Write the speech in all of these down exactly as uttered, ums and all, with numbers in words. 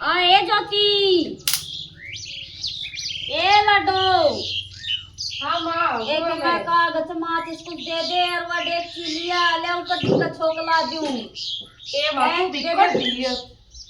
आ, ए ज्योति, ए लाडो। हाँ माँ, एक हुआ मैं मैं। कागज माचिस कुछ दे दे और वो डेगची लिया ले, ऊपर दी का छोक ला दूं। ए माँ, ए, तू भी दे दे। कड्डी है।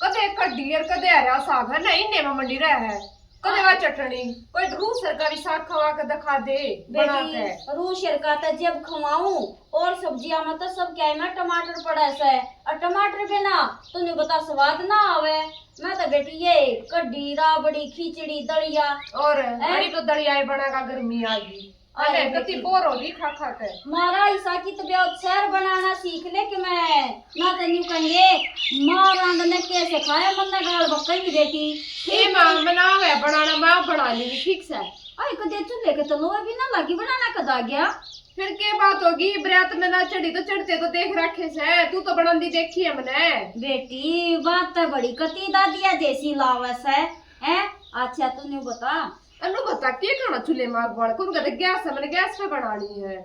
कदे कड्डी और कदे हरा साग है, नहीं ने में मंडी रहा है। कदे वा चटनी, कोई रूसर का भी साग खवा के दिखा दे, बना बेटी, के। रूसर का तो जब खवाऊं, और सब्जियां में तो सब क्या है ना, टमाटर पड़ा से, और टमाटर बिना तूने बता स्वाद ना आवे। मैं तो बेटी ये कढ़ी, राबड़ी, खिचड़ी, दलिया। और हैं? अरे तो दलिया ही बना का, गर्मी आ गई। अरे अरे कति बेटी। बोर हो गई खा खा के। मारा ईसा की तबीयत शहर बनाना सीख ले कि मैं ना तो न्यू कहेंगे, माँ रांध ने कैसे खाया, मन ने गाल बक्कई की बेटी। ए माँ, मना है बनाना, माँ बना ली ठीक से। आई कदे चूल्हे के तो लोहे भी ना लगी, बनाना कदा गया। फिर के बात होगी, बरात में ना चढ़ी तो चढ़ते तो देख रखे से, तू तो बनांदी देखी है मने। बेटी, बात तो बड़ी कती दादिया जैसी लावे से, हैं? अच्छा, तू न्यू बता। अनु बता, के खाना चूल्हे में आग बाल? कौन कहते गैस है, मैंने गैस पे बनानी है।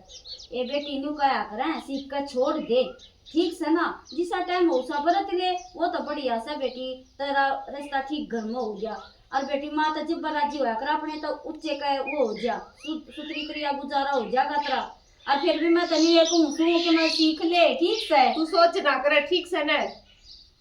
ए बेटी, न्यू कहा करें, सीख के छोड़ दे, ठीक से ना? जिसा टाइम हो उसा बरत ले, वो तो बढ़िया से बेटी, तेरा रिश्ता ठीक घर में हो गया। और बेटी, माँ तो जब राजी होया कर अपने, तो उच्चे का वो हो जा, सु-, सुतरी तरिया गुजारा हो जाएगा तेरा। और फिर भी मैं तनी एक हूँ सूं कि मैं सीख ले, ठीक से? तू सोच ना करे, ठीक से ने?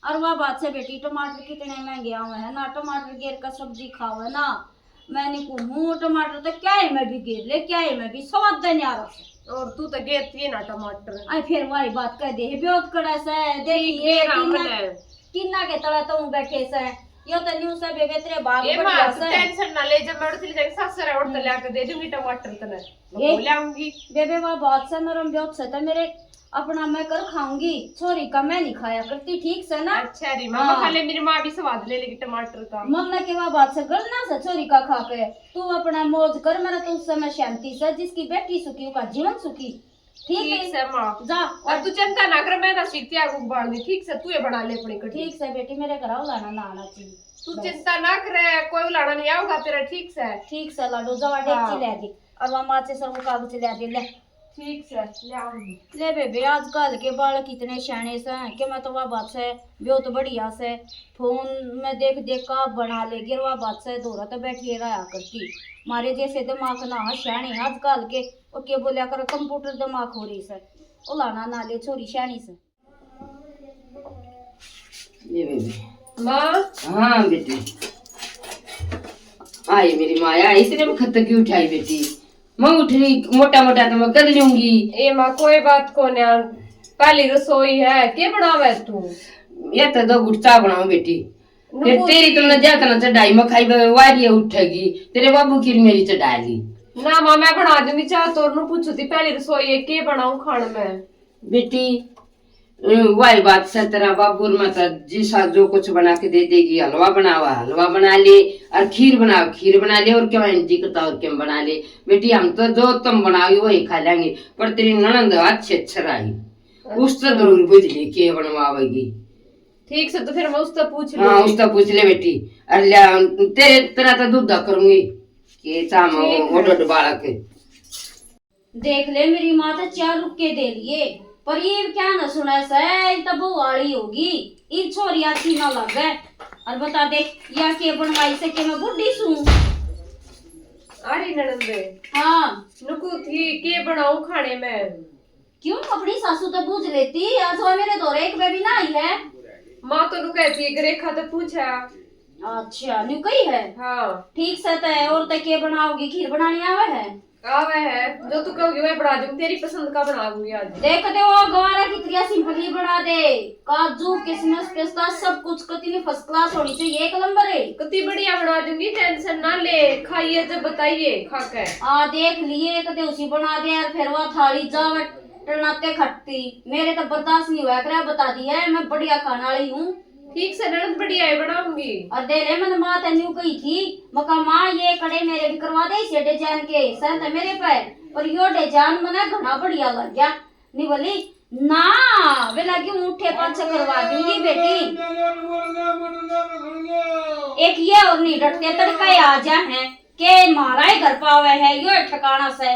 और वह बात से बेटी, टमाटर कितने महंगे आवे हैं ना, टमाटर गेर का सब्जी खावे ना। मैं नहीं कहूँ, टमाटर तो क्या है मैं भी गेर ले, क्या है मैं भी स्वाद न्यारा से। और तू तो गेरती है ना टमाटर। आई फिर वही बात कह दे, ब्योत कड़ा से, देख ठीक ये बेरा किन्ना, मने। किन्ना के तले तो बैठे से। यो तो न्यू से बेबे तेरे बाग ए बढ़िया माँ, तू से। टेंशन ना ले, जब मैं उड़ती जाके सासरे और तो हम्म। लिया के दे दूंगी टमाटर तने। मैं ये बोल आऊंगी। बेबे, वह बहुत सा नरम ब्योत से तो मेरे अपना मैं कर खाऊंगी, छोरी का मैं नहीं खाया करती, ठीक से ना? अच्छा री माँ, हाँ। खा ले, मेरी माँ भी स्वाद ले लेगी टमाटर का। मम्मा के वह बात से गलना से छोरी का खा के, तू अपना मौज कर, मेरा तो उस समय शांति से, जिसकी बेटी सुखी, उसका जीवन सुखी। ठीक ठीक है। से माँ। जा। और तू चिंता ना कर, मैं ना सीखती आग उबालनी, ठीक से? तू ये बना ले अपनी कढ़ी। ठीक से बेटी, मेरे घर उलाना ना आना चाहिए। तू बस। चिंता ना करे, कोई उलाना नहीं आऊंगा तेरा, ठीक से? ठीक से लाडो, जावा हाँ। डेगची ले दे और वहाँ माचिस और वो कागज ले दे, ले। ठीक से, ले आऊंगी। ले बेबे, आजकल के बालक इतने सियाने से कि मैं तो वह बात से, बहुत बढ़िया से, फोन में देख देख का बना ले, गिरवा बात से धोरा तो बैठिए रहा करती। मारे जैसे दिमाग ना सियाने आजकल के, वो के बोलिया कर, कंप्यूटर दिमाग हो रही से। उलाना ना ले, छोरी सियानी से। ये बेबे। माँ। हाँ बेटी। आई मेरी माया, इतने वक्त तक क्यों उठाई बेटी? मैं उठनी मोटा मोटा तो मैं कर लूंगी। ए माँ, कोई बात को ना, पहली रसोई है, के बनावे तू? ये तो दो घुट चाय बनाओ बेटी। फिर नु तेरी तो पूछी। न जात ना चढ़ाई, मैं खाई वारी उठेगी, तेरे बाबू की मेरी चढ़ा ली। ना माँ, मैं बना दूंगी चाय, तो नु पूछू थी पहली रसोई है, के बनाऊं खान में? बेटी, अ, वही बात से तेरा बाबू और माता जी सा जो कुछ बना के दे देगी, हलवा बनावा, हलवा बना ले, और खीर बनाओ, खीर बना ले, और क्या जी करता और क्या बना ले। बेटी, हम तो जो तुम बनाओगी वही खा लेंगे, पर तेरी ननद अच्छी अच्छी रही, उससे जरूर बुझ ले के बनवावेगी। ठीक से, तो फिर मैं उससे पूछ हाँ, लूंगी। उससे पूछ ले बेटी। अरे ले, तेरे, तेरा तो दूधा करूंगी। के चाम ठीक है। ओडो बालक। देख ले, मेरी माँ तो चार रुक्के दे लिए, पर ये क्या ना सुना से, ये तो बहू आली होगी, ये छोरी अच्छी ना लगे। और बता दे, या के बनवाई से, के मैं बुढ़ी सूं? अरे ननंदे। हाँ। नुकू थी, के बनाऊं खाने में? क्यों, अपनी सासू तो पूछ लेती, आज वो मेरे धोरे एक बेबी ना आई है। माँ तो नु कहती, रेखा तो पूछा। अच्छा, न्यू कही है? हाँ। ठीक से तय, और तय के बनाओगी? खीर बनानी आवे है? आवे है, जो तू कहोगी मैं बना दूंगी, तेरी पसंद का बना दूंगी आज। देख दे वो गवारा की तरह सिंपल ही बना दे, काजू, किशमिश, पिस्ता, सब कुछ कतनी फर्स्ट क्लास होनी चाहिए, एक नंबर है। कतनी बढ़िया बना दूंगी, टेंशन ना ले, खाइए जब बताइए खा के। आ देख लिए, एक दे उसी बना दे यार, फिर वह थाली जावट टनाते खटती, मेरे तो बर्दाश्त नहीं हुआ करे, बता दिया है, मैं बढ़िया खाने वाली हूँ। ठीक से ननद, बढ़िया है बनाऊंगी। और दे ले, मैंने माँ तै न्यू कही थी, मका माँ ये कड़े मेरे भी करवा दे इसे डिजाइन के, सर तो मेरे पे, पर यो डिजाइन मने घना बढ़िया लग गया। नहीं बोली ना, वे लगी उठे पाछे करवा दूंगी बेटी। एक ये और नहीं डटते, तड़का ही आ जा है के मारा ही घर पावे है, यो ठिकाना से।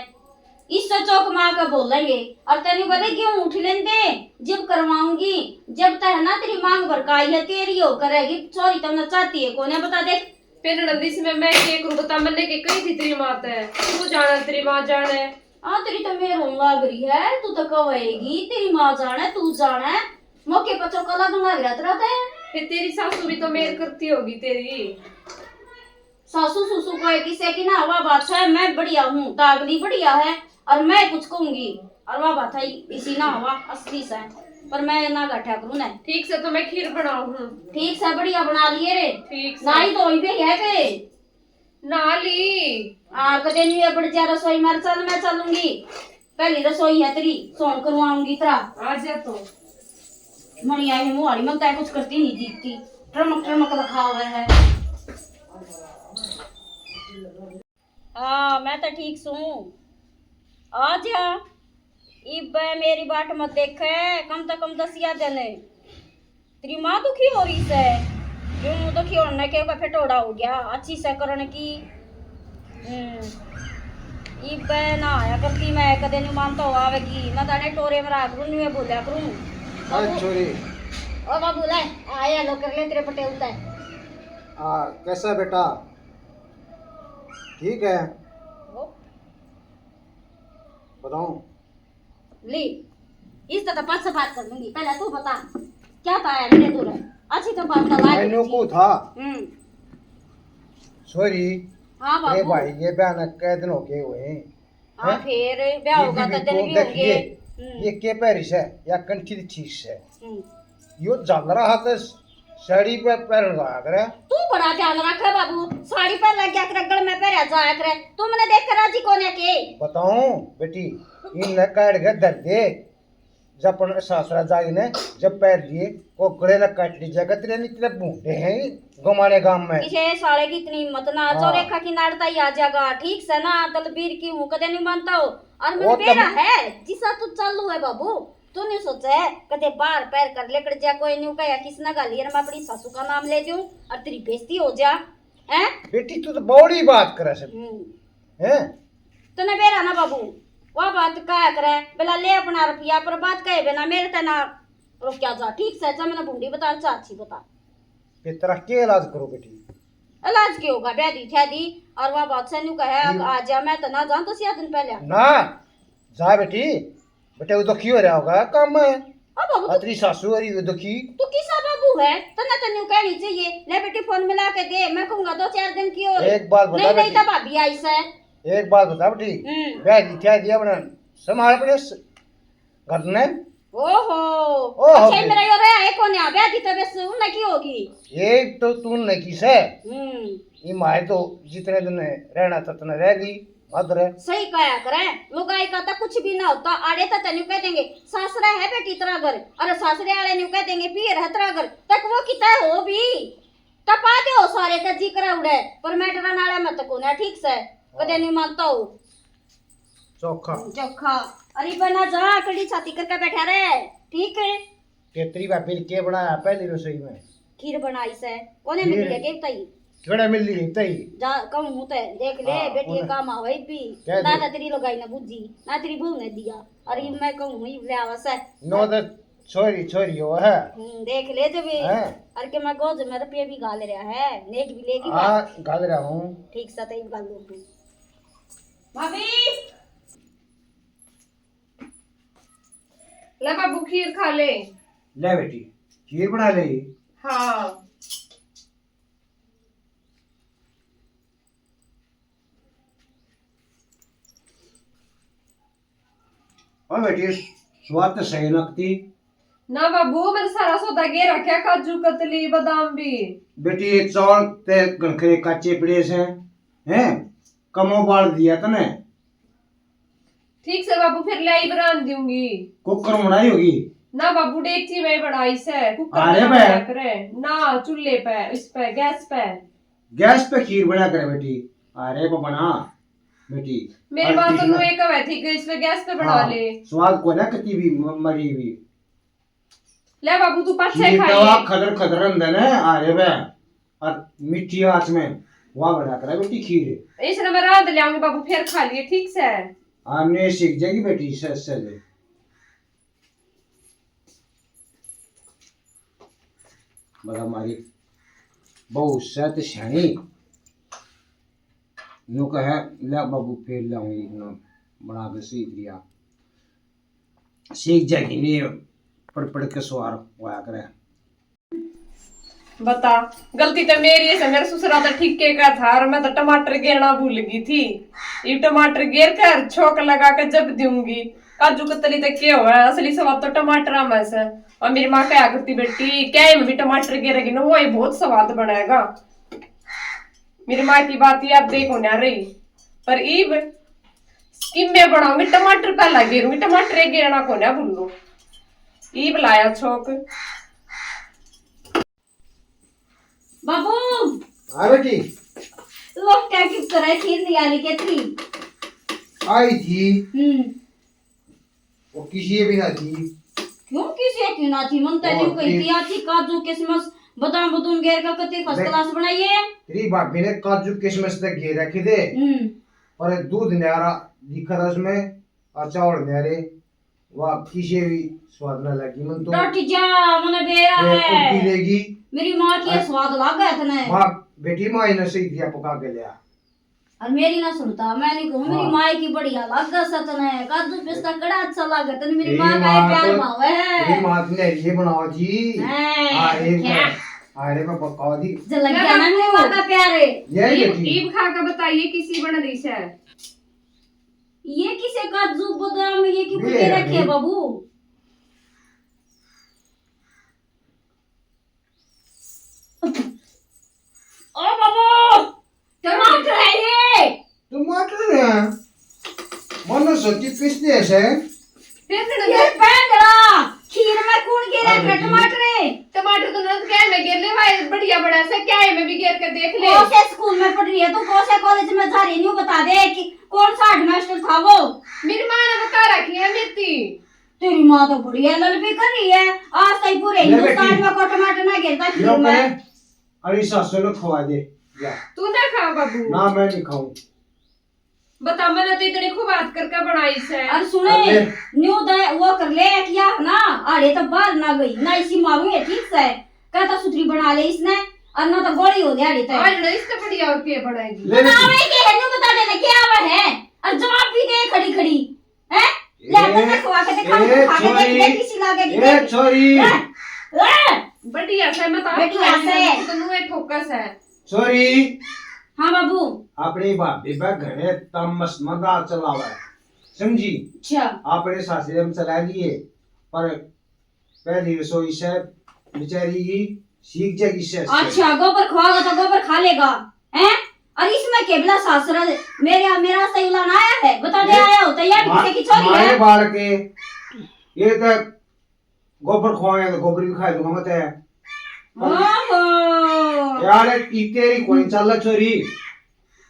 इससे चौक मार के बोलेंगे। और तेरी बोले गेहूं उठ लेंदे, जब करवाऊंगी, जब तय है ना तेरी मांग भर का आई है, तेरी हो करेगी, छोरी तो ना चाहती है, कोने बता दे। फिर नंदीस में मैं के करूं बता, मैंने के कही थी तेरी माँ ते, तू जाने तेरी माँ जाने। हाँ, तेरी तो मेर होने लाग रही है, तू तो कहेगी, तेरी माँ जाने, तू जाने, मौके पर चौका लगने लग रहा तेरा ते। फिर तेरी सासू भी तो मेर करती होगी तेरी। सासू सुसु कोई किसे की ना हवा बात है, मैं बढ़िया हूँ, तागली बढ़िया है, और मैं कुछ कहूंगी, और वह बात है इसी ना हवा असली से, पर मैं ना गठा करूँ ना। ठीक से तो मैं खीर बनाऊँ हूँ। ठीक से बढ़िया बना लिए रे। ठीक से। नाई धोई भी है के? ना ली। हाँ, कदे नहीं है, बढ़ जा रसोई मार, चल मैं चलूंगी। पहली रसोई है तेरी, सोन करवाऊंगी तेरा। आ जा तो। मणि आई मुहारी, मन तय कुछ करती नहीं दिखती, ट्रमक ट्रमक रखा हुआ है। हाँ, मैं तो ठीक सूं। आ जा, इब मेरी बाट मत देखे, कम तो कम दसिया देने। तेरी माँ दुखी हो रही से, क्यों दुखी होने के का फिटोड़ा हो गया, अच्छी से करण की। हम्म, इब ना आया करती मैं, कदे नहीं मानता हो आवेगी, ना ताने टोरे में राख रूं, नहीं बोल्या करूं। हाँ, छोरी। ओ बाबू, ले, आया लो कर ले तेरे पटेल तै। हाँ, कैसा बेटा? ठीक है। वो बताऊं? ले, इस तो पाँच से बात कर लूंगी, पहले तू बता, क्या था है मेरे दूर? अच्छी तो बात का लाग मैंने रही को थी। था। हम्म। सॉरी। हाँ अरे बाबू। भाई, ये बयान कै दिन हो गए हुए हैं। हाँ, हैं? फिर ब्याह ये होगा भी तो दिन तो भी देखिए, होंगे। हम्म। ये के पैरिस है या कंठी ठीक से? हम्म। यो झालरा हाथ साड़ी पे पहन रहा करे। तू बड़ा ध्यान रखे बाबू, साड़ी पहन लग गया करे, गल में पहरा जाया करे। तू मने देख के राजी कोने के? बताऊं बेटी, इनने काट के धर दे। जब अपन सासरा जाई ने, जब पैर लिए, को गले न काट ली जाएगा, तेरे नहीं, तेरे भूंडे हैं गमाने गांव में। किसे साले की इतनी हिम्मत ना, हाँ। चौरेखा की नाड़ता ही आ जाएगा, ठीक से ना, दलबीर की हूँ, कदे नहीं मानता हो। और वो मैंने बेरा तब है, जिसा तू चालू है बाबू, तू नहीं सोचे, कदे बाहर पैर कर लेकर जा, कोई नहीं कहे, किसने गाली, और मैं अपनी सासू का नाम ले दूं, और तेरी बेइज्जती हो जा, हैं? बेटी, तू तो बड़ी बात करे से। हम्म। हैं? तने बेरा ना बाबू, वह बात कहा करे, बेला ले अपना रुपया, पर बात कहे बिना मेरे ते ना रोक्या जा, ठीक से, जा मैंने भूंडी बता, जा अच्छी बता। फिर तेरा के इलाज करो बेटी? इलाज के होगा, ब्याह दी ठहदी, और वह बात से न्यू कहे, हम्म। आ जा, मैं तो ना जाऊं तो सिया दिन पहले। ना, जा बेटी, बेटे, वो दुखी हो रहा होगा, काम है। ओ बाबू, तू अतरी सासू हो रही हो दुखी। तू किसा बाबू है? तन्ने तो न्यू कहनी चाहिए। ले बेटी, फोन मिला के दे, मैं कहूंगा दो चार दिन की और। एक बात बता नहीं, नहीं बेटी। तो भाभी आई से। एक बात बता बेटी। हम्म। ब्याह दी क्या दिया अपने, संभाल अपने स-, घर ने। ओहो। ओहो अच्छा, बेटी। मेरा यो रहा है कौन है? ब्याह दी तो बस उन्हें की होगी। ये तो तू नहीं की से। हम्म। ये माए तो जितने दिन रहना था, तने रह ली। अदर। सही कहा करे, लुगाई का तो कुछ भी ना होता, आड़े तो तन्यू कह देंगे, सासरा है बेटी तेरा घर, अरे सासरे वाले न्यू कह देंगे, पीर है तेरा घर, तक वो किता हो भी, तपा दे हो सारे का जी करा उड़े, पर मैं डरन वाला मत को ना, ठीक से, कदे नहीं मानता हो। चोखा। चोखा। अरे बना जा, कड़ी छाती करके बैठा रहे, ठीक है? तेतरी भाभी ने के बनाया पहली रसोई में? खीर बनाई से। कोने खीर? मिली है के बताई? केड़ा मिली है तई? जा कहूं हूं ते देख ले, हाँ, बेटी उन्हें काम आवे भी। कह दे। ना तो तेरी लुगाई ने बुझी, ना तेरी बहू ने दिया। और ये मैं कहूं हूं, ये ले आवा से। नो तो छोरी, छोरी हो है। हम्म, देख ले जब ये। हैं? और के मैं गोज में रुपये भी गाल रहा है, नेक भी लेगी हाँ, बात। गाल रहा हूँ। ठीक सा तई गाल लूं। भाभी। ले बाबू, खीर खा ले। ले बेटी, खीर बना ले। हाँ। ओ बेटी, स्वाद तो सही लगती। ना बाबू, मैंने सारा सौदा गे रखा, काजू कतली, बादाम भी। बेटी, ये चावल ते घणखरे काचे पड़े से, हैं? कमो बाल दिया तने। ठीक से बाबू, फिर ले आई, बरान दूंगी। कुकर बनाई होगी? ना बाबू, डेगची में बनाई से, कुकर अरे में बे। बनाया करे। ना, चूल्हे पे, इस पे, गैस पे। गैस पे खीर बना करे बेटी। अरे बे बना बेटी। मेरी और माँ तो किसी नुए का कहती कि इसमें गैस पे बना हाँ, ले। स्वाद को ना कितनी भी म-, मरी हुई। ले बाबू, तू पाछे खीर खा तो ले। आप खदर खदर अंदर है, अरे बे। और मीठी आंच में वाह बना करे बेटी खीर। इसने मैं रांध लियाऊंगी बाबू, फिर खा लिए, ठीक से? हाँ, ने सीख जाएगी बेटी, सच सच। बड़ा मारी बहू सत स्याणी। न्यू कहे, "ले बाबू, फेर लाऊंगी ना, बना के सीख लिया।" सीख जाएगी, नहीं पढ़ पढ़ के सवार होया करे। बता, गलती तो मेरी है, मेरे ससुरा तो ठीके का था और मैं तो टमाटर गेरना भूल गई थी। ये टमाटर गेर कर छोक लगा के जब दूंगी। काजू कतली तो के हुआ, असली स्वाद तो टमाटर में से। और मेरी माँ क्या करती, "बेटी, क्या ही में भी टमाटर गेरेगी ना, वो ही बहुत स्वाद बनाएगा।" मेरी माँ की बात याद देखो ना रही, पर ईब किम्बे बनाऊंगी, टमाटर पहला गेरूंगी, टमाटर एक गेरना को ना भूलू। ईब लाया छोक। बाबू। हाँ बेटी। लोग क्या किस तरह खीर नहीं आ रही, क्या थी? आई थी। हम्म। वो किसी ये भी ना थी। क्यों किसी ये क्यों ना थी? मन तो और न्यू कही थी, आ थी काजू, किशमिश, बादाम, बदूम गेर का कति first class बनाई है। तेरी भाभी ने काजू, किशमिश तक गेर रखे थे। हम्म। और ये दूध न्यारा दिखा था उसमें, और चावल न्यारे। वाह, किसी भी स्वाद ना लगी मन तो। डट जा, मने बेरा है। उल्टी लेगी। मेरी माँ की ये स्वाद लाग गया तने। वाह बेटी, माँ ने सही दिया पका के लिया। और मेरी ना सुनता, मैं नहीं कहूँ, मेरी माँ की बढ़िया लाग गया सा तने। काजू पिस्ता कड़ा अच्छा लाग गया तने, मेरी माँ का ये प्यार भाव है। मेरी माँ ने ये बनावा जी। अरे, अरे मैं पकावा दी। जल गया ना मेरी माँ का प्यार है। ये ईब खा के बताइए किसी बन रही है। ये किसे काजू बादाम, ये क्यों ये दे रखे है बाबू? ओ बाबू, टमाटर है ये। टमाटर है? मन्ने सोची पिस्ते से। ये पैंदड़ा, खीर में कौन गेरा है टमाटर? टमाटर तो नंद क्या है, मैं गेर ले भाई, बढ़िया बड़ा से क्या है, मैं भी गेर के देख ले। कौन से स्कूल में पढ़ रही है तू, कौन से कॉलेज में जा रही है, न्यू बता दे कि कौन सा हेडमास्टर था वो? मेरी माँ ने बता रखी है मित्ती। तेरी माँ तो बढ़िया ललबी कर रही है, आज ताई पूरे हिंदुस्तान में को टमाटर ना गिरता खीर में। अरे सासू ने खवा दे। तू ना खा बाबू। ना, मैं नहीं खाऊं। बता, मैंने तो इतनी खूब बात करके बनाई से। और सुने, न्यू दे वो कर ले, एक या ना, आड़े तो बाहर ना गई, ना इसी मारू है ठीक से। कहता सुथरी बना ले इसने, और ना तो गोली हो गया आड़े तो। आज ना इससे बढ़िया और के बनाएगी। बनावे के है, न्यू बता देने के आवे है, और जवाब भी दे खड़ी खड़ी। हैं? ले, अपन ने खवा के दिखा, खा के देख, देख किसी लागे कि ए, देख। छोरी। ए, ए। बढ़िया से, मैं तो बढ़िया से। तो नुए ठोका से। छोरी। हाँ बाबू। अपनी भाभी पे घणे तमस मदा चलावे, समझी? अच्छा। अपने सासरे में चला लिए, पर पहली रसोई से बेचारी की सीख जाएगी से। अच्छा, गोबर खवाओगा तो गोबर खा लेगा, हैं? और इसमें केबला सासरा मेरे, मेरा सही लाना आया है, बता दे आया हो, तैयार किसे की छोरी है? बाल के, ये तो गोबर खवाएगा तो गोबर भी खा लूंगा मैं तो। ओहो। यार, ई तेरी कोई चाल छोरी।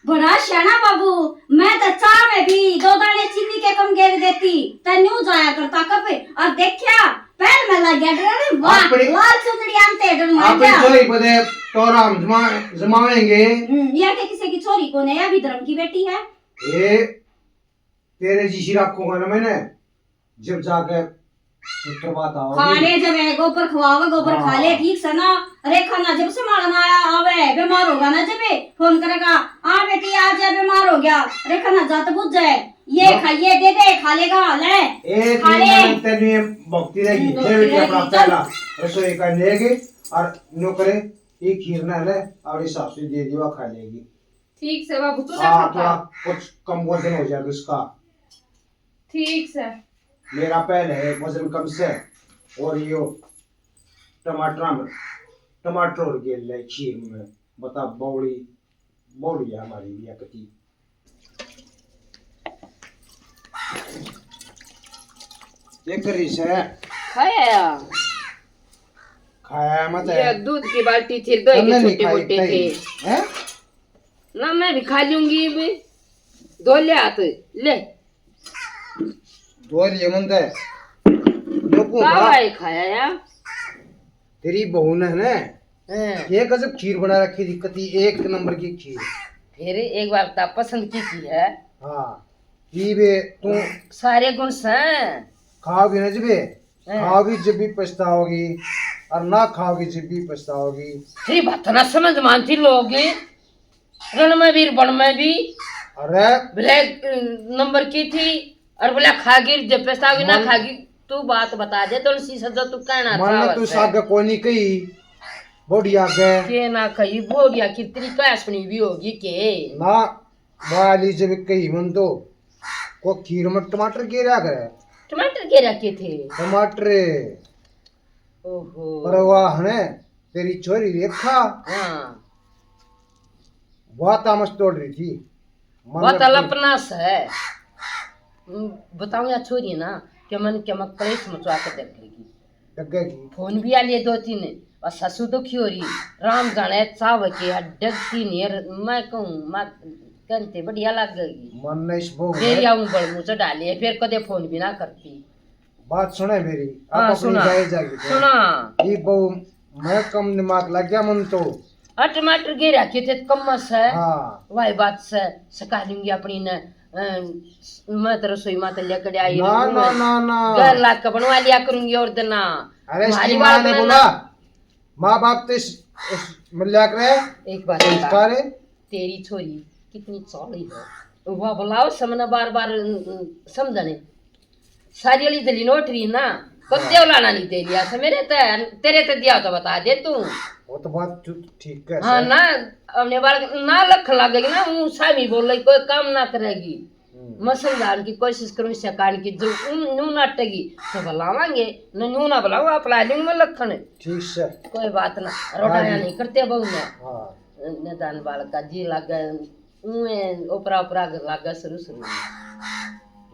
बड़ा सियाणा बाबू, मैं तो चाह में भी दो दाने चीनी के कम गेर देती, तै न्यू जाया करता कब। और देखा, पहल में लग गया डरने, वाह, लाल चुंदड़ी आनते डर मार गया। अपनी छोरी पदे तोरा हम जमा-, जमावेंगे। हम्म, या के किसी की छोरी कोने, या भी धर्म की बेटी है। ए, तेरे जिसी रखूंगा ना मैंने, जब जाके सूत्र बात आओ। खा ले जब है, गोबर खवावे, गोबर खा ले, हाँ। ठीक से ना। रेखा ना जब संभालना आया, आवे, बीमार होगा ना जब, फोन करेगा, "हाँ बेटी, आ जा, बीमार हो गया।" रेखा ना जात बुझ जाए, "ये खा, ये दे दे, खा लेगा, ले, एक खा ले।" तेरे भक्ति रहेगी, हम्म, ले बेटी, अपना पहला रसोई का लेके और नौकरे एक खीर ना ले और हिसाब से दे दियो, खा लेगी। ठीक से बाबू, तू हाँ, रख। थोड़ा कुछ कम वजन हो जाए तो इसका। ठीक से। मेरा पहले वजन कम से, और यो टमाटर में, टमाटर और गेल ले खीर में, बता बौड़ी, बौड़ी है हमारी भी कती। देख रही से। खाया। खाया मत ये है। दूध की बाल्टी थी, दो के छोटे मोटे थे। हैं? ना, मैं भी खा लूंगी भी। धो ले हाथ, ले। धो लिए मन ते। लोगों का भाई खाया यार। तेरी बहू ने ना, हाँ। ये गजब खीर बना रखी थी, कति एक नंबर की खीर। फिर एक बार बता, पसंद की खीर है? हाँ। पीबे तू। सारे गुण से। खाओगी ना जबे, हैं। खाओगी जब भी पछताओगी, और ना खाओगी जब भी पछताओगी। तेरी बात ना समझ मानती लोग, रण में भी, बन में भी। अरे। ब्लैक नंबर की थी, और बोला खागी जब पछताओगी ना मन खागी। तू बात बता दे, तुलसी से जो तू कहना मन चाहत तू है। सागे कोनी कही, बोडिया के। के ना कही, बोडिया की तेरी कह सुनी भी होगी के? ना, वाली जब कही मन तो, को खीर में टमाटर के रहा करे। टमाटर के रखे थे? टमाटर। ओहो। पर वाह ने, तेरी छोरी रेखा। हाँ। वाह तामस तोड़ रही थी। मन बात में अलपना से। हम्म, बताऊं या छोरी ना, कि मन के मैं कलेश मचवा के देख लेगी। डगेगी। फोन भी आ लिए दो तीन, और ससु दुखी हो रही, राम जाने चाव के हड्डक की नियर, मैं कहूँ, मैं कहते बढ़िया लगेगी। मन ने इस बहू तेरी ने आऊं बड़ मुँह चढ़ा लिए, फिर कदे फोन भी ना करती। बात सुने मेरी, आप हाँ, अपनी सुना। जाए जाएगी तो। सुना। ये बहू, मैं कम दिमाग लग गया मन तो। और टमाटर गिर रखे थे कम से। हाँ। वही बात से, सिखा लूंगी अपनी ने, अ, मैं तो रसोई माँ तो लेकर आई ना, रहूं ना, मैं। ना, ना। घर लाग के बनवा लिया करूंगी और दिन ना। अरे, इसकी हमारी माँ बात ने ना बोला, ना। माँ बाप तो इस, इस मिल लिया करे। एक बात बता। संस्कार है। तेरी छोरी कितनी चाली है। वह बुलाओ समझना बार बार, अ, अ, समझने। सारी वाली जली नोट रही ना, कब हाँ। देव लाना नहीं दे लिया था मेरे ते, तेरे ते दिया तो बता दे तू। वो तो बात तू ठीक कर हाँ सर। ना, अपने बार ना लख लगेगी ना, वो सामी बोल रही, कोई काम ना करेगी। हम्म। मैं समझाने की कोशिश करूँ, सिखाने की, जो उन-, न्यू नाटेगी, तो बुलावांगे, न न्यू ना बुलाऊंगा, अपना लूंगा मैं लखन। ठीक से। कोई बात ना, रोटाया हाँ जी। नहीं करते बहू ने। हाँ। निदान बालक का जी लागे, उए ओपरा ओपरा लागे शुरू शुरू में।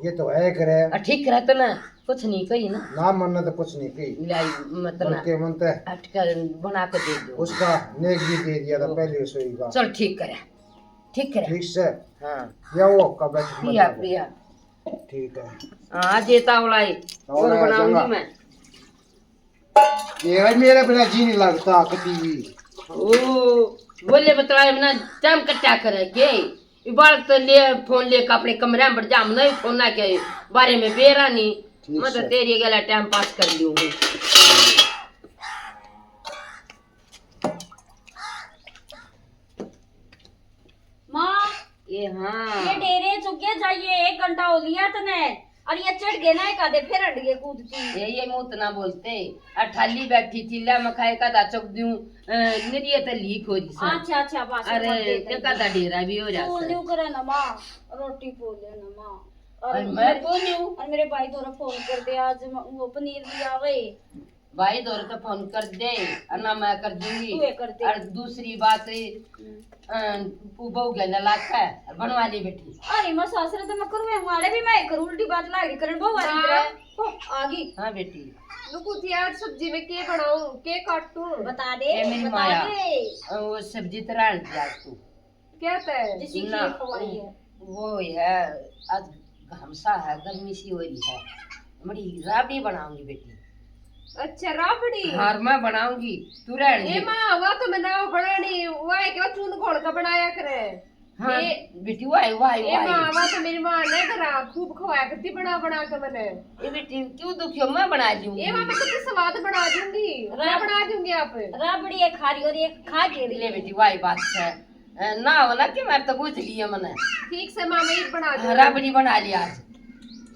ये तो है करे। आ, ठीक करे तो ना, कुछ नहीं कही ना। ना मन ने तो कुछ नहीं कही। लाई, मतलब, मन के मन ते अटकल बना के दे दो। उसका नेक भी दे दिया था ओ। पहले रसोई का। चल ठीक करे, ठीक करे। ठीक से। हाँ। या वो का बैठ पिया, मत पिया। ठीक है। हाँ, देता वाला है। और और बनाऊंगी चंगा। मैं। ये भाई मेरा बिना जी नहीं लगता कभी भी। ओ, बोले बतलाए बिना टाइम कटा करेंगे। इबार तो ले फोन लेकर अपने कमरे में बढ़ जा, हम नहीं फोन ना के बारे में बेरा नहीं। ठीक मैं तो से। तेरी गला टाइम पास कर लूंगी। माँ, ये हाँ। ये डेरे चुके जाइए, एक घंटा हो लिया तने। और ये चढ़ गए ना एक आधे, फिर हट गए कूदती। ये, ये मुंह तो ना बोलते। अठाली बैठी थी, ले मैं खाए का दा चुक दूं, अ, मेरी ये तो लीक हो रही सर। अच्छा, अच्छा, बस अरे, मत दे के दे। का दा डेरा भी हो जा तू सर। न्यू करे ना माँ, रोटी पो ले ना माँ। और अरे, मैं मेरे, पो लूं। और मेरे भाई थोड़ा फोन कर दे, आज म-, वो पनीर भी आवे। भाई धोरे तो फोन कर दे, और ना मैं कर दूंगी। तू ये कर दे। और दूसरी बात, हम्म। अ, वो बहू गैला लाग है, और बनवा ले बेटी। अरे, मैं सासरे तो मैं करूँ, हमारे भी मैं करूँ, उल्टी बात लाग रही, करण बहू आ रही हाँ। तेरा। ओ, आ गई। हाँ बेटी। नुकु थी, आज सब्जी में के बनाऊं, के काटूं? बता दे, ये मेरी बता माया। दे। अ, वो सब्जी तो रहन दे आज तू। क्या तय? जिसी ना, खीर खवाई है। वो है, आज घाम सा है, गर्मी सी हो रही है, बड़ी राबड़ी बनाऊंगी बेटी। अच्छा, राबड़ी? हाँ, मैं बनाऊंगी, तू रहने ए दे। माँ, वो तो मैं ना बनानी, वो है कि वो चून घोल के बनाया करे। हाँ, ए, बेटी, वो है, वो है, ए वो है। माँ, वो तो मेरी माँ ने घरा खूब खवाया करती बना बना के मने। ए बेटी, क्यों दुखियो, मैं बना दूंगी। ए माँ, मैं कितनी स्वाद बना दूंगी, मैं रा-, बना दूंगी आप। राबड़ी एक खा रही और एक खा के ले बेटी, वो है बात है। अ, ना हो ना कि मैं तो बुझ लिया मने। ठीक से माँ, मैं ही बना दूंगी। राबड़ी बना लिया आज।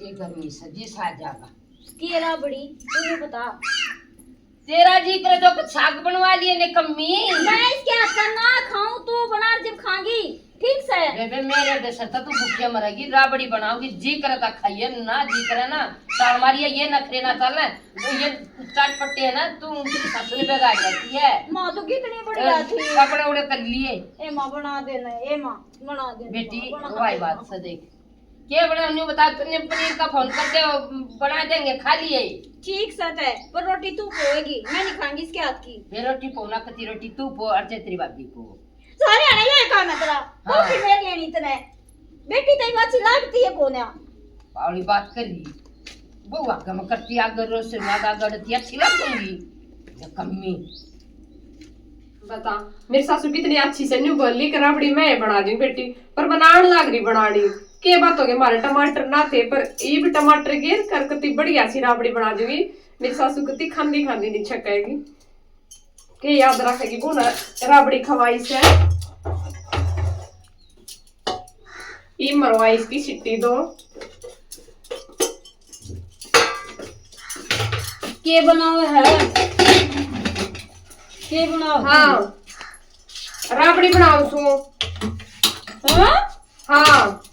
ये गर्मी से जी सा जागा। के राबड़ी, तू बता। तेरा जी करे तो कुछ साग बनवा लिए ने कम्मी। मैं इसके हाथ का ना खाऊं, तू बना जब खाएगी, ठीक से। बेबे, मेरे दे सर तो तू भूखे मरेगी, राबड़ी बनाओगी, जी करे तो खाइए, ना जी करे ना, ताल मारिए, ये नखरे ना चले। तो ये चटपटे है ना, तू उनकी सासू ने बिगाड़ जाती है। माँ तो कितनी बढ़िया ए, थी। कपड़े उड़े कर लिए। ए माँ, बना देना, ए माँ, बना देना, बेटी, माँ, बना वाई देना। बात से देख, के बना, न्यू बता, तूने पनीर का फोन कर दे, बना देंगे, खा लिए। ठीक सत है, पर रोटी तू पोएगी, मैं नहीं खाऊंगी इसके हाथ की। मैं रोटी पोना, कती रोटी तू पो और जे तेरी भाभी पो। सारे आने ये काम है तेरा। हाँ। कॉफी में लेनी तने। बेटी तेरी अच्छी लगती है कोन्या। बावली बात कर रही। बहू आगे में करती, आगे रोसे में आगे गड़ती, अच्छी लगती। ये कम्मी। बता, मेरी सासू कितनी अच्छी से न्यू बोली कि राबड़ी मैं बना दी बेटी, पर बनान लाग रही बनानी। के बात हो गई, हमारे टमाटर ना थे, पर इब टमाटर गेर कर कती बढ़िया सी राबड़ी बना दूंगी। मेरी सासू कती खांदी खांदी नहीं छकेगी, के याद रखेगी वो ना राबड़ी खवाई से। ये मरवाई इसकी सिट्टी दो। के बनावे है? के बनावे? हाँ, राबड़ी बनाओ सो। हाँ? हाँ।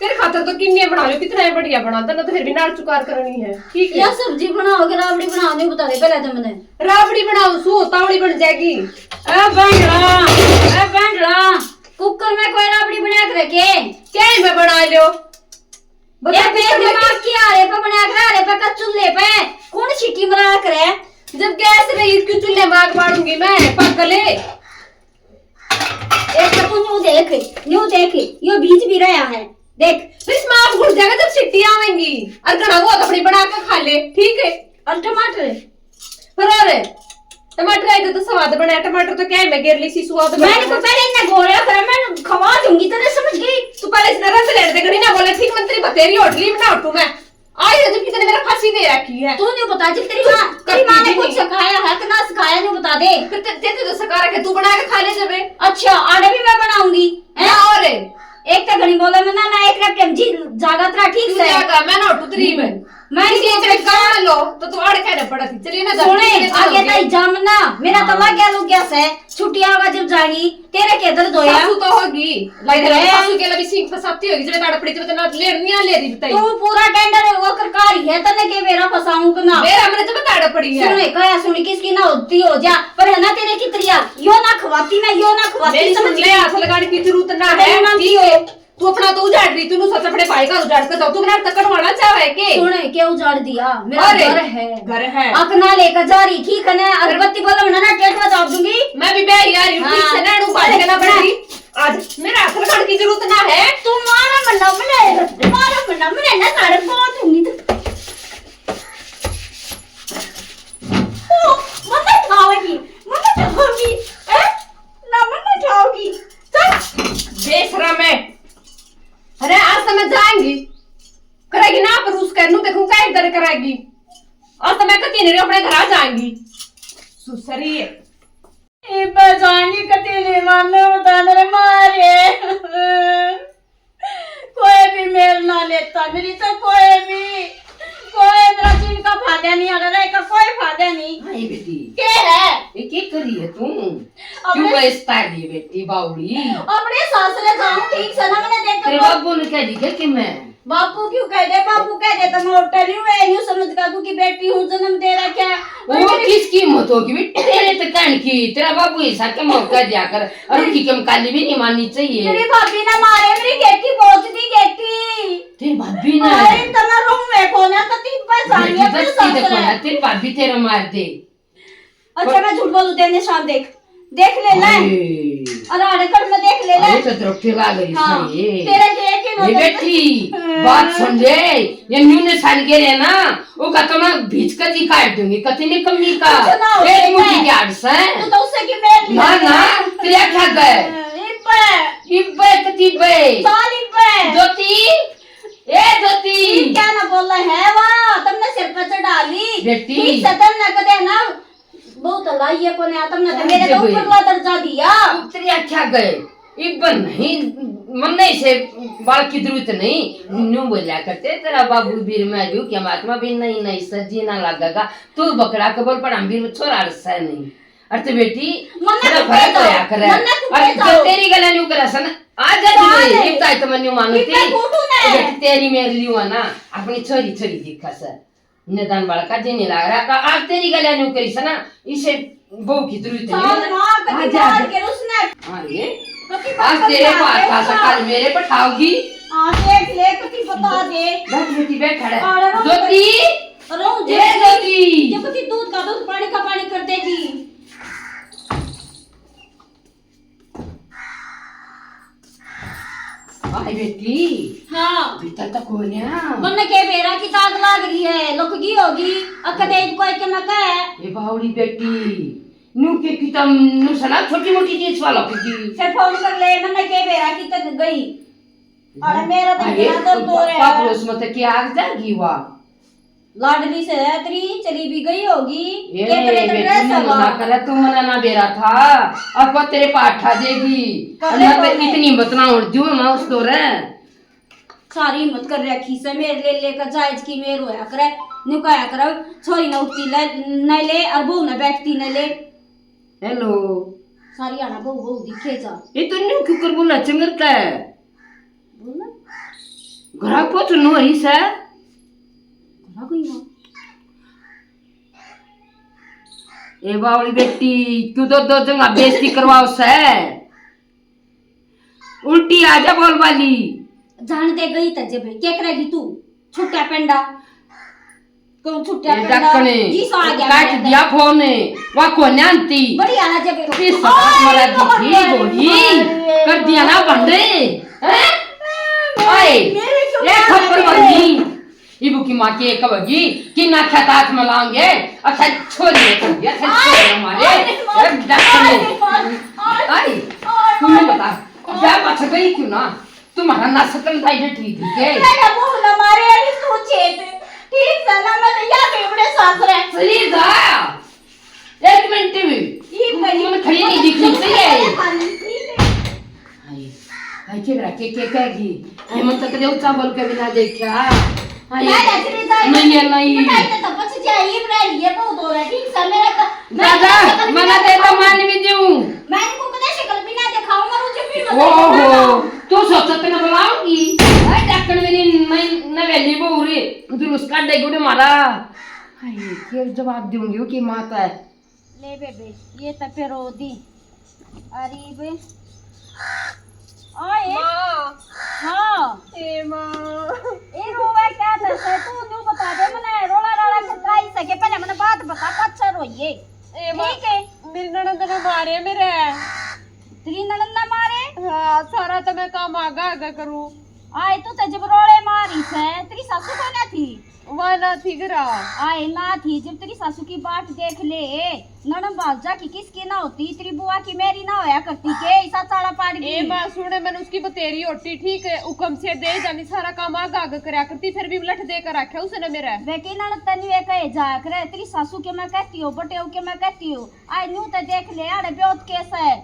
तेरे खातर तो किन्ने बना लो, कितना है बढ़िया बना, तन्ने तो फिर भी नाल चुकार करनी है, ठीक है? या सब्जी बनाओगे, राबड़ी बनाओ, नहीं बता दे पहले तो मैंने। राबड़ी बनाओ सो, तावड़ी बन जाएगी। ए बैंगड़ा, ए बैंगड़ा, कुकर में कोई राबड़ी बना के रखे? क्या ही मैं बना लो? बता ए दे, बे, कुकर में दिमाग की आ रहे पे बना के, आ रहे पे का चूल्हे पे कौन सीटी मरा करे? जब गैस रही, क्यों चूल्हे में आग बालूंगी मैं, पागले? एक तो तू न्यू देख, न्यू देख, यो बीज भी रहा है, देख। फिर इसमें आग घुल जाएगा जब सीटी आवेंगी। और घना वो तो अपनी बना के खा ले, ठीक है? और टमाटर? पर और टमाटर आए तो, तो स्वाद बना, टमाटर तो क्या है, मैं गेर ली सी स्वाद मैंने बना। तो पहले इन्हें घोरा करा, मैं खवा दूंगी, तने समझ गई? तू पहले इसने रंग लेने दे, घड़ी ना बोले, ठीक मंत्री बतेरी होटली में ना उठू मैं। आई है जब कितने मेरा फांसी दे रखी है। तू नहीं बता, जब तेरी माँ, तेरी माँ ने कुछ सिखाया है कि ना सिखाया, नहीं बता दे। फिर ते-, ते, ते तो सिखा रखे, तू बना के खा ले जबे। अच्छा, आड़े भी मैं बनाऊंगी, हैं? ना और एक तो घणी बोले मैं ना, ना एक रखे जी जागा तेरा ठीक तू से। जागा, मैं ना उठू तेरी में। मैं किसी नहीं एक काम लो, तो तू आड़े कहने पड़ा थी। चलिए ना, सुने, आगे ताई जामना, मेरा तो लग गया, लग गया से। छुट्टियां होगा जब जाएगी, तेरे के दर्द होया? सासू तो होगी। लग रहा है। सासू के लिए भी सींग फंसाती होगी, जब ताड़ पड़ी, जब तना लेड़ नहीं आ, ले रही बताई। तू पूरा टेंडर वो कर, कारी है, तने के मेरा फंसाऊं के ना? मेरा, मैंने जब ताड़ पड़ी है। सुने, काया सुनी किसकी ना होती हो जा, पर है ना तेरे की तरिया, यो ना खवाती मैं, यो ना खवाती, मेरी समझ सुन ले, गई? हाथ लगाने की जरूरत ना अरे है, ना ठीक है। तू अपना तो उजाड़ रही, तू सोच अपने भाई का उजाड़ के जाओ, तू मेरा तकड़ वाला चाहे के? सुने, क्या उजाड़ दिया? मेरा अरे, घर है। घर है। अपना लेकर जा रही, ठीक है ना? अगर बत्ती बोला ना, ना टेट बजा दूंगी। मैं भी बह यार, यू हाँ। ठीक है ना, अड़ू बात करना पड़ेगी। आज मेरा हाथ लगाने की जरूरत ना है। तू मारा मन्ना मने, मारा मन्ना मने ना, सारे कौन दूंगी तू। ओ, मन्ना खाओगी, मन्ना खाओगी, हैं? ना मन्ना खाओगी। चल। बेशरम है। अरे, आज तो मैं जाएंगी। करेगी ना, पर उसके नु देखूं क्या इधर करेगी। आज तो मैं कती नहीं अपने घर आ जाएंगी। सुसरी है। इब जाएंगी कती नहीं, मानो बता मेरे मारे। कोई भी मेल ना लेता मेरी तो, कोई भी, कोई मेरा जिनका फायदा नहीं, अगर का कोई फायदा नहीं। हाँ, ये बेटी। के है? ये के कर रही है तू? अपने क्यों बेचता रही है बेटी बावड़ी? अपने सासरे जाऊं ठीक से ना, मैंने देख तेरे बाबू ने कह दी क्या कि मैं? बाबू क्यों कह दे? बाबू कह दे तो मैं होटल ही हूँ, यूं समझ का तू की बेटी हूँ, जन्म दे रखा है। वो किसकी हिम्मत होगी बेटी तेरे तो कहने की? तेरा बाबू ऐसा के मौका दिया कर। और उनकी कम काली भी नहीं माननी चाहिए। मेरी भाभी ने मारे, मेरी गेटी पहुंच दी, गेटी। तेरी भाभी ने? अरे, इतना रूम में कौन है? तो तीन पैसा नहीं है, अपने साथ है। तेरी भाभी तेरा मार दे। अच्छा, मैं झूठ बोलूं, तेरे निशान देख, देख ले, ले। अरे। और आड़े कर में देख ले, ले। अरे, तो द्रौपदी लाग रही हाँ। सही है। तेरे के एक ही ये नजर बेटी, हाँ। बात सुन ले, ये न्यू निशान के रहे ना, वो का तो मैं भीच का जी काट दूंगी, कति ने कमी का। कुछ ना हो एक जाए। मुट्ठी के आड़ से। तू तो उससे की मेल ना, लिया ना, है। तेरे क्या गए? इब्बे। इब्बे कति बे? साल इब्बे। ज्योति, ए ज्योति। क्या ना बोला है वा? तुमने सिर पर चढ़ा ली। बेटी। ठीक से तुमने कदे ना, बहुत लाई है कोने, तुमने तो मेरे तो ऊपरला दर्जा दिया। तेरे क्या गए? इब नहीं, मन्ने से बाल की जरूरत नहीं। न्यू बोला करते, तेरा बाबू बीर में आजू क्या महात्मा भी नहीं, नहीं सर जी ना लगेगा। तू बकरा के बोल, पर हम बीर में छोरा रसा नहीं। अरे तो बेटी, मन्ने तेरा तू फर्क कह होया दो, करे। मन्ने तू अरे कह तो दो। तेरी गला न्यू करा सन, आ जा कौन जी, है? इब ताई तो मन्ने मानो इब थी। मैं फूटू ना। बेटी तेरी मेरे लिए हुआ ना, अपनी छोरी, छोरी दिखा सर। निदान वाला का जी नहीं लग रहा, का आप तेरी गला न्यू करी सना, इसे बहू की जरूरत नहीं साल है। माँ कभी आ जा, मार आ जा। के उसने हाँ, ये कभी आज बात तेरे नहीं पास आगे था, उसका। कल मेरे पे ठाओगी। हाँ, देख ले, कभी बता दे। बैठ बेटी, बैठ, खड़ा। और रोज ज्योति, रोज ए ज्योति। ज्योति। ये कभी दूध का दूध, पानी का पानी कर देगी। आई बेटी। हाँ। भीतर तो कोई ना। मन्ने के बेरा की ताक लाग रही है, लुक गई होगी। अक दे कोई के ना कहे। ये बावड़ी बेटी, नू के कितम नू सना छोटी मोटी चीज वाला कुकी। फिर फोन कर ले, मन्ने के बेरा की तक गई। अरे मेरा तो अरे, इतना दर्द हो रहा है। पापड़ोस में तो क्या आग जागी हुआ? लाडली से है तेरी, चली भी गई होगी। ये के करे तो बेटी, ड्रेस है ना करे, तू मना ना बेरा था। अब वो तेरे पे आठा देगी। कर ले ना तो कौन है? इतनी हिम्मत ना उड़ दूं मैं उस दो रे। सारी हिम्मत कर रखी से मेरे ले लेकर जायज की मेर होया करे, न्यू काया करे, छोरी ना उठती ले, न ले, और बहू ना बैठती न ले। हेलो। सारी आना बहू, बहू दिखे जा। ये तो न्यू क्यों कर बोला चंगर का है? बोल ना। घरा को तो नो ही से। घरा कोई ना। ए बावली बेटी, क्यों दो दो जगह बेइज्जती करवाओ से? उल्टी आ जा बोल वाली। जान दे गई त जब के करेगी तू? छुट्टा पेंडा। कौन छुट्टा ए पेंडा? डकने। जी सो आ गया काट मेरे दिया फोन। वा को न्यांती। बड़ी आला जब इस बात मरा दी थी गोली। कर दिया ना बंदे। हैं? ओए, मेरे क्यों ये मार खप्पर रहे हो? बंदी। इबू की माँ के एक बगी कि ना खेतात में लांगे। अच्छा छोरी ने कर दिया, अच्छा छोरी ने मारे। ए डकने। आई, तू नहीं बता। क्या बच गई क्यों ना? तुम्हारा ना सकल दाई बेटी थी के? तेरा मुंह ना मारे, अरे तू चेत। ठीक से ना, मैं तो या बेवड़े सास रहे। चली जा। एक मिनट भी। ये तू मेरी मन खड़ी नहीं दिखनी चाहिए। खाली, ठीक है। हाय, हाय, के मेरा के, के कहेगी? हाय, मन तक देव चावल के बिना देखा। हाय, नहीं, नहीं, नहीं, नहीं। नहीं, नहीं, नहीं। बेटा, इतना तो पछ जा, ये मेरा लिए बहुत हो रहा है, ठीक से, मेरा तो, मैं दादा, तो मना दे तो मान भी दूं। मैं इनको कदे शक्ल भी ना दिखाऊं, मरूं चुप ही मत ओहो, तू सोचा तो ना बुलाऊंगी। हाय, डकन मेरी नई नवेली बहू रे, जुलूस काटे गुड़ मारा। हाय, के जवाब दूंगी कि माता है। ले बेबे, ये तो पे रो दी। अरे बे। ओए। माँ। हाँ। ए माँ। ए रोवे क्या था से? तू न्यू बता दे मने, रोला राला से काई सके, पहले मने बात बता, पाछा रोइए। ए माँ, ठीक है। मेरी ननद ने मारे मेरे। तेरी ननद ने मारे? हाँ, सारा तो मैं काम आगा आगा करूँ। आए तू तो जब रोले मारी से, तेरी सासू को ना थी? वा ना थी घरा। आए ना थी, जब तेरी सासू की बाट देख ले, ननद भाजा की किसकी ना होती, तेरी बुआ की मेरी ना होया करती के, इसा चाला पाड़ ए गई। माँ सुने, मैंने उसकी बतेरी होती, ठीक है, हुक्म से दे जानी, सारा काम आग आग करया करती, फिर भी लठ दे कर रखा उसने मेरा। वे की ननद तनी वे कहे जा करे, तेरी सासू के मैं कहती हूँ, बटेऊ के मैं कहती हूँ, आए न्यू ते देख ले, आड़े ब्योत केस है।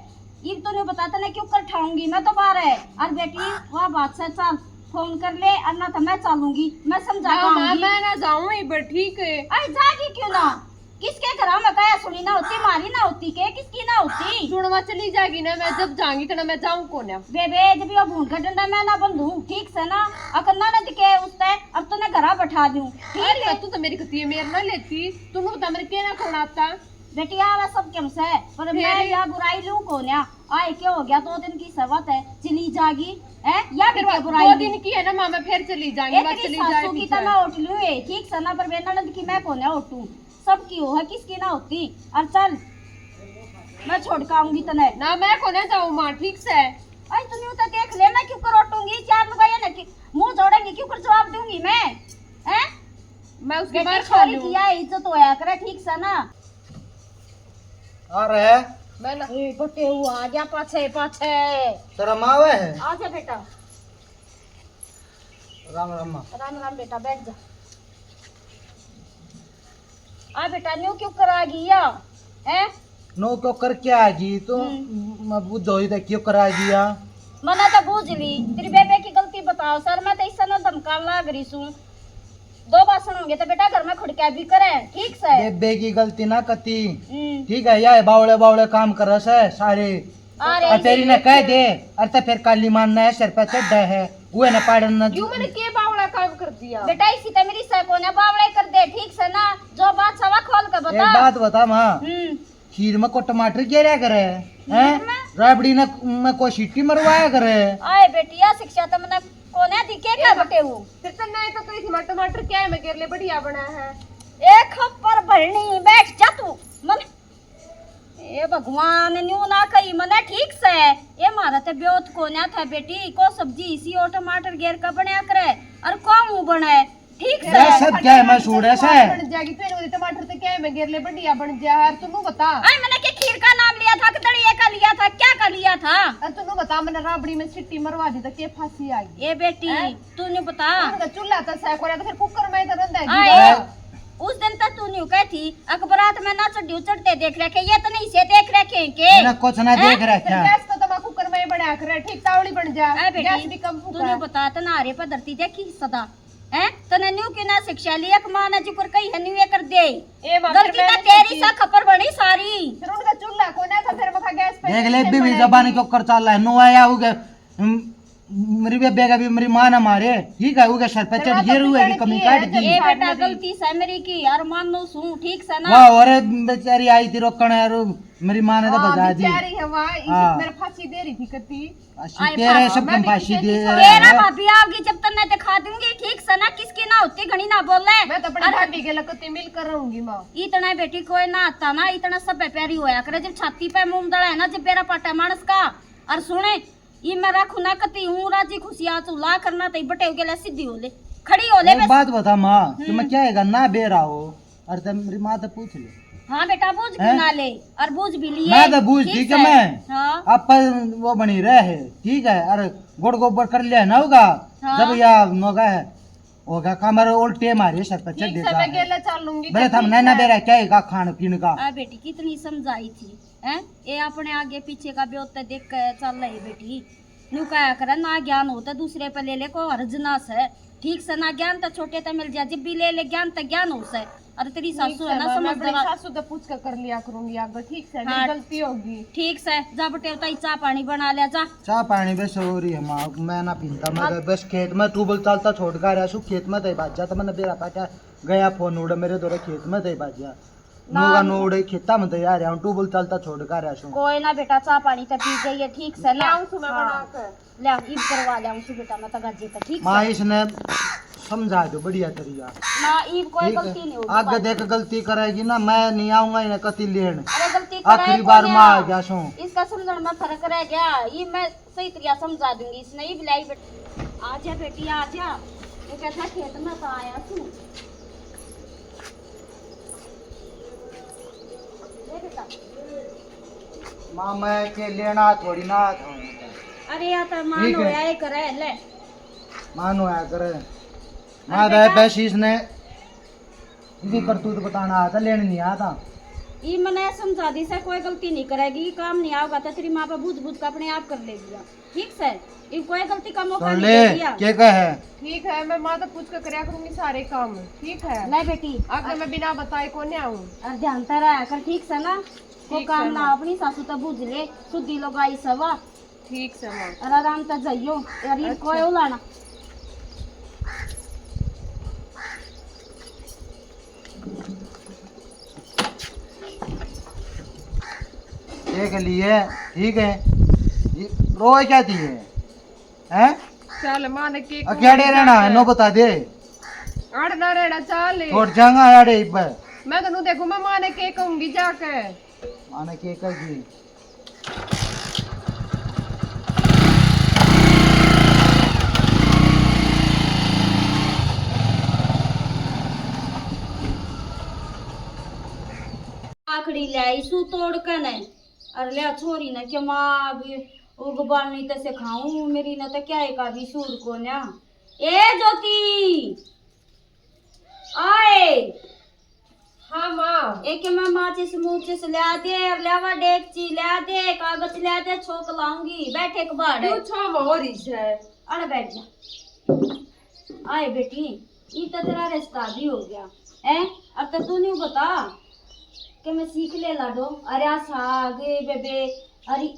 इब तो न्यू बता तने क्यों कर ठाऊंगी मैं दोबारा। और बेटी, वाह बात से, चल फोन कर ले, और ना तो मैं चलूंगी, मैं समझा ना, माँ, पाऊंगी। मैं ना जाऊं इब, ठीक है। अरे जागी क्यों ना? किसके घरा में कहा सुनी ना होती, मारी ना होती के, किसकी ना होती? सुनवा चली जागी ना, मैं जब जाऊंगी तो ना मैं जाऊं को ना। बेबे, जब यो भून का डंडा मैं ना बंधू, ठीक से ना, अगर ननद के उसते अब तूने घरा बैठा दूं, ठीक अरे, है? तू तो मेरी कती मेर ना लेती, तू नु बता मेरे के ना कौन आता? बेटी, आवे सब के से, पर फिर? मैं या बुराई लूं को ना। आए क्या हो गया, दो दिन की सवत है, चली जागी, हैं? या भी फिर क्या वो बुराई दो लूं? दिन की है ना मामा, फिर चली जाएंगे, ए, बस तेरी चली जाए सासू की पीछे। तो मैं उठ लूं, ए, ठीक से ना, पर वे ननद की मैं को ना उठूं। सबकी हो है, किसकी ना होती। और चल, मैं छोड़ के आऊंगी तने। ना, मैं को ना जाऊं माँ, ठीक से। आई तू न्यू तो देख ले, मैं क्यों कर उठूंगी? चार लुगाइयां ने कि-, मुंह जोड़ेंगी, क्यों कर जवाब दूंगी मैं? हैं? मैं उसकी बेटी मार खा छोरी लूं। की या इज्जत होया करे, ठीक से ना। आ रहा है। मैं ना ए, बटे हुआ आ गया पाछे, पाछे। तेरा माँ है? आ जा बेटा। राम राम माँ। राम राम बेटा, बैठ जा। आ बेटा, न्यू क्यों करा गया? हैं? नो क्यों कर क्या आ गई तू? हम्म। मैं बुझ होई तो क्यों करा गया? मना तो बूझ ली, तेरी बेबे की गलती बताओ सर, मैं तो इस समय धमकान लाग रही सूं। दो बासण होंगे तो बेटा घर में खुड़क्या भी करे, ठीक से? बेबे की गलती ना कती। हम्म। ठीक है, या बावले बावले काम करे से सारे। अरे और तेरी ने कह दे, अरे तो फिर काली मान ने सिर पे चढ़ा है, वो है ना पाड़न ना। क्यों मैंने के बावला काम कर दिया? बेटा इसी तो मेरी से कोने बावले कर दे, ठीक से ना? जो बात सवा खोल के बता। एक बात बता माँ, हम्म। खीर में को टमाटर गेरया करे, हैं? खीर में? राबड़ी ने, में को सीटी मरवाया करे। आए बेटिया, शिक्षा तो मने कोने दी के ए, का बटे वो? फिर तो नहीं तो कही थी, मैं टमाटर क्या है, मैं गेर ले, बढ़िया बना है। ए खप्पर भरनी, बैठ जा तू। मन, ए भगवान, न्यू ना कही मने ठीक से। ए मारा ते ब्योत कोन्या था बेटी, को सब्जी इसी और टमाटर गेर का बनया करे, और को मुंह बने। ठीक से। ये सब क्या है, मैं छोड़ा से। बन जाएगी, तेरे वाली टमाटर तो क्या है, मैं गेर ले बढ़िया बन जा, हर तू बता। आई मैंने के खीर का नाम लिया था कि दड़िए का लिया था, क्या कर लिया था? अरे तू बता, मैंने राबड़ी में सिट्टी मरवा दी तो के फांसी आई? ए बेटी, हैं? तू न्यू बता। उनका चूल्हा तो सै कोरा, तो फिर कुकर में तो रंधा है आए। उस दिन तो तू न्यू कह थी, अकबरात में ना चढ़ी चढ़ते देख रखे, ये तो नहीं से देख रखे हैं के? मैंने कुछ ना हैं? देख रखे। फिर गैस तो तमा कुकर में ही बना कर ठीक तावली बन जा। ए बेटी, गैस भी कम तू फूका। न्यू बता, तन्हारे पर धरती देखी सदा। हैं? तने न्यू की ना शिक्षा ली, एक माँ ने जुकर कही है, न्यू ये कर दे। ए माँ, गलती फिर तो मैंने तेरी सोची। सा खपर बनी सारी। फिर उनका चूल्हा कोना था, फिर मखा गैस पे देख ले, कैसे इब्बी भी बनाएगी? जबान के ऊपर चाल है, नो आया होगा। हम्म, मेरी बेबे का भी मेरी माँ ने मारे, ठीक है, उनके सर पे फिर चढ़ मैं तो गए, हुए की बिगड़ कमी गई काट है, दी। जब ए बेटा, मेरी गलती से मेरी की यार, मानो सूं, ठीक से ना? वाह, और बेचारी आई थी रोकण यार, मेरी माँ ने तो हाँ, बजा दी। बेचारी है, वाह, इसी हाँ। मेरे फांसी दे रही थी कती। फांसी आए तेरे फांसी। सब मैं कम भी फांसी किसी दे की रहा तेरा है। भाभी आओगी जब तन्ने दिखा दूंगी, ठीक से ना, किसकी ना होती घणी ना बोले। मैं तो अपनी और भाभी के लकती मिल कर रहूंगी माँ। इतना बेटी कोई ना आता ना, इतना सब पे प्यारी होया करे, जब छाती पे मुंह दड़ा है ना, जब बेरा पाटा मानस का। और सुने, ये मैं रखू ना कती हूँ राजी खुशी, आ चूल्हा करना तो बटे हो गेला, सीधी हो ले, खड़ी हो ले एक बस। बात बता माँ, हम्म। तुम्हें क्या है ना बेरा हो? अरे तब मेरी माँ तो पूछ ले। हाँ बेटा, बूझ हैं? बना ले, और बूझ भी लिए। मैं तो बूझ ठीक ठीक है है। मैं। हाँ। आप पर वो बनी रहे है, ठीक है। अरे गुड़ गोबर कर लिया ना होगा, हाँ। जब या होगा है, होगा कमर उल्टे मारे सर पर ठीक चढ़ से, देगा मैं है। गेले चल लूंगी, भले ठीक थम नैना है। बेरा क्या है का खान पीन का। आ बेटी, कितनी समझाई थी, हैं? ये अपने आगे पीछे का ब्योत देख के चल रही बेटी। न्यू कहा करे, ना ज्ञान हो तो दूसरे पे ले ले, कोई हर्ज ना से। ठीक से ना ज्ञान तो छोटे ते मिल जा, जब भी ले ले ज्ञान तो ज्ञान हो से। अरे तेरी ठीक सासू से है ना, माँ, मैं अपनी समझदार। सासू तो पूछ के कर लिया करूंगी आगे, ठीक से, मेरी हाँ। गलती होगी। ठीक से, जा बटे उताई चाय पानी बना ले जा। चाय पानी बस हो रही है माँ, मैं ना पीता, मैं हाँ। तो बस खेत में ट्यूबवेल चलता छोड़ के आ रहा सु, खेत में तो ही बाज जा, तो मैंने बेरा पाटा गया फोन उड़ा मेरे दौरे खेत में तो ही बाज जा। ना। नोगा नोड़े खेता में तैयार है, ट्यूबवेल चलता छोड़ कर रहा सूं। कोई ना बेटा, चाय पानी तो पी गई है, ठीक से ना? ले आऊं सूं मैं हाँ। बना के। ले आ, ईब करवा ले आऊं सूं बेटा, मैं तो गज्जे पे, ठीक माँ से? इसने समझा दो बढ़िया तरीका। ना, ईब कोई ठीक है। गलती नहीं होगी आगे बाबा। देख गलती करेगी ना, मैं नहीं आऊंगा इन्हें कती लेन। अरे गलती आखिरी करे बार कौन माँ है? आ गया सूं। इसका समझण में फर्क रह गया, ये मैं सही तरीका समझा दूंगी इसने। ईब ले आई बेटा, आ जा बेटी, आ जा। ये कहता खेत में तो आया सूं। माँ, मैं के लेना थोड़ी ना था। अरे, या तो मान ठीक है। होया ही करे, ले। मान होया करे। अरे माँ, बेटा। बस इसने इसी करतूत बताना आता, लेने नहीं आता। ई मने समझा दी से, कोई गलती नहीं करेगी, काम नहीं आओगा तो तेरी माँ पे बूझ बूझ के अपने आप कर लेगी। ठीक से, इब कोई गलती का मौका सुन नहीं ले, दे दिया। के कहे? ठीक है, मैं माँ तो पूछ के करया करूंगी सारे काम। ठीक है। ले बेटी। आगे मैं बिना बताए कोने आऊं। और ध्यान ते रहा कर, ठीक से ना? को ठीक काम से ना माँ। अपनी सासू तो बूझ ले, सुधी लोगाई सवा। ठीक से माँ। और आराम ते जाइयो, यार, ये अच्छा। कोई उलाना। देख लिए, ठीक है। ये रोए क्या दिए? हैं? चल, माँ ने के अकेले कहूंगी रहना है, जाके। नो बता दे। अड़ ना रहना, चल। छोड़ जाऊंगा अड़े इब्बे। मैं तो नु देखूं, मैं माँ ने के कहूंगी जाके। माँ ने के कहेगी? आखड़ी ल्याई सू तोड़ के ने, अर ल्या छोरी ने के माँ अब उग बालनी ते सिखाऊं, मेरी ने ते क्या एक भी सूर कोन्या। ए ज्योति, आए। हाँ माँ। एक मैं माचिस मुचिस ल्या दे, अर ल्यावा डेगची ल्या दे, कागज ल्या दे, छोक लाऊंगी, बैठे कबाड़। क्यों छो माँ हो रही है? अरे बैठ जा। आए बेटी, ई तो तेरा रिश्ता भी हो गया, हैं? अब तो तू न्यू बता कि मैं सीख ले लाडो। अरे आ साग, बेबे, हरी,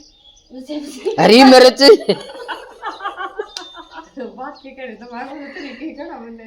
हरी मिर्च। बात के करे तो मारो तो तरीके करा मैंने।